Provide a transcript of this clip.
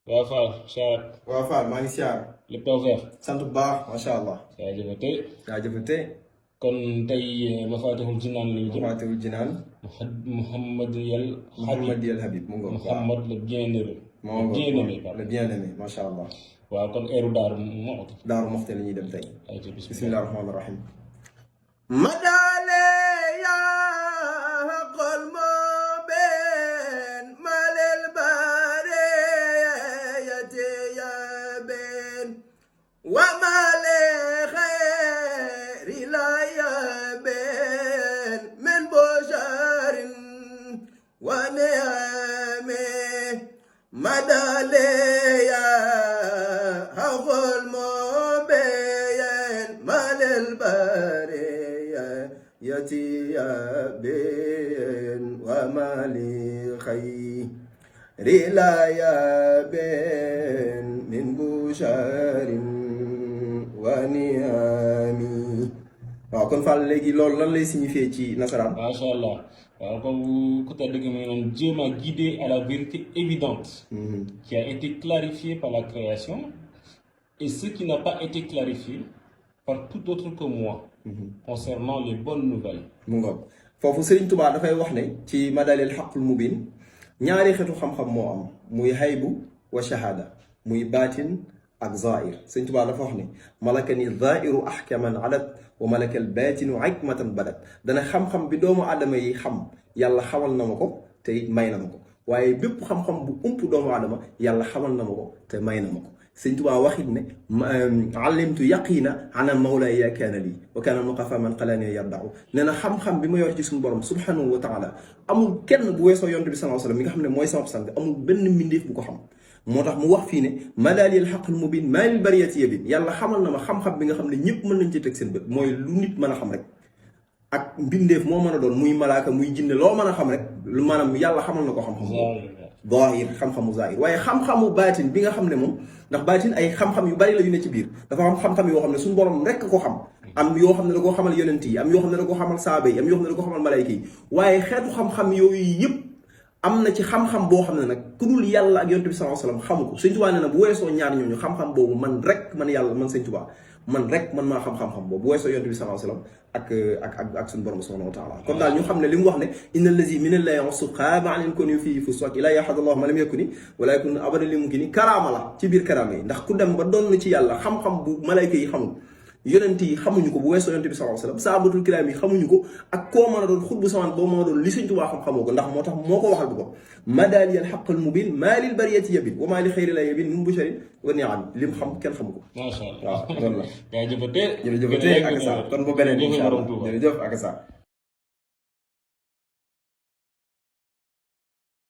waa Fall Cheikh. waa Fall maa ngi siyaar. lépp tawfeex. sant bu baax macha allah. saa jëfate. yaa jëfate. kon tey Mafatihul Jinaan la ñu jëm. Mafatihul Jinaan. Mouhamadiyal Habib mu ngoog. Mouhamad le bien-aimé. moo ngoog bien-aimé le bien-aimé macha allah. waaw kon eeru Daaru Muxti. Daaru Muxti la ñuy dem tey. ayca bismillahi rahmaani rahim. مداليا هغل مبين مال البرية يتيا بين ومالي خير لا يبين من بشار ونعمي. waaw kon Fall léegi loolu lan lay signifier ci nasaraan. macha allah waaw comme ku tedd gi muy naan Dieu m'a guidé à la vérité évidente. Qui a été clarifiée par la création et ce qui n'a pas été clarifié par tout autre que moi. Concernant les bonnes nouvelles. mu ngoog foofu Serigne Touba dafay wax ne ci madalil xaqul mubin ñaari xeetu xam-xam moo am muy haybu wa shahada muy baatin ak zaahir. Serigne Touba dafa wax ne malakani zaahiru ahkaman alat wa malakal baatinu hikmatan badat. dana xam-xam bi doomu aadama yi xam yàlla xamal na ma ko te may na ma ko waaye bépp xam-xam bu ump doomu aadama yàlla xamal na ma ko te may na ma ko. Sëñ Tuubaa waxit ne allimtu yaqina ana mawlaaya kaana lii wa kaana muqafa man qalani yardau. nee na xam-xam bi ma yor ci suñu borom subhanahu wa taala amul kenn bu weesoo yonent bi sallallahu alayhi wa sallam mi nga xam ne mooy sama sang amul benn mbindeef bu ko xam. moo tax mu wax fii ne madaalil xaqul mubin maalil bariyati yabin yàlla xamal na ma xam-xam bi nga xam ne ñëpp mën nañ ci teg seen bët mooy lu nit mën a xam rek ak mbindeef moo mën a doon muy malaaka muy jinne loo mën a xam rek lu maanaam yàlla xamal na ko xam-xam zaahir xam-xamu zaahir waaye xam-xamu baatin bi nga xam ne moom ndax baatin ay xam-xam yu bari la yu ne ci biir dafa am xam-xam yoo xam ne suñu borom rek ko xam am yoo xam ne da koo xamal yonent yi am yoo xam ne da koo xamal saaba yi am yoo xam ne da koo xamal malayka yi waaye xeetu xam-xam yooyu yëpp am na ci xam-xam boo xam ne nag ku dul yàlla ak yonent bi sallallahu alayhi wasallam xamu ko Sëñ Tuubaa nee na bu weesoo ñaar ñooñu xam-xam boobu man rek man yàlla man Sëñ Tuubaa man rek man maa xam-xam boobu bu weesoo yonent bi sallallahu alayhi wasallam ak suñu borom subhanahu wa taala kon daal ñu xam ne li mu wax ne inna allazi min allahi yasu qaaba an yakun fii fu soog ila yahadallahu ma lam yakuni wala yakun abada li mumkini karaama la ci biir karaama yi ndax ku dem ba doon ci yàlla xam-xam bu malayka yi xamul yonent yi xamuñu ko bu weesoo yonent bi sallallahu alayhi wasallam saabatul kiram yi xamuñu ko ak koo mën a doon xutbu samaan boo mën a doon li Sëñ Tuubaa xam-xamoo ko ndax moo tax moo ko waxal bu ko madaaliyal xaqal mubin maa lil bariyati yabin wa maa li xayri la yabin min busharin wa ni'am lim xam kenn xamu ko. macha allah waaw loolu la. jërëjëf jërëjëf ak sa kon ba beneen incha allah jërëjëf ak sa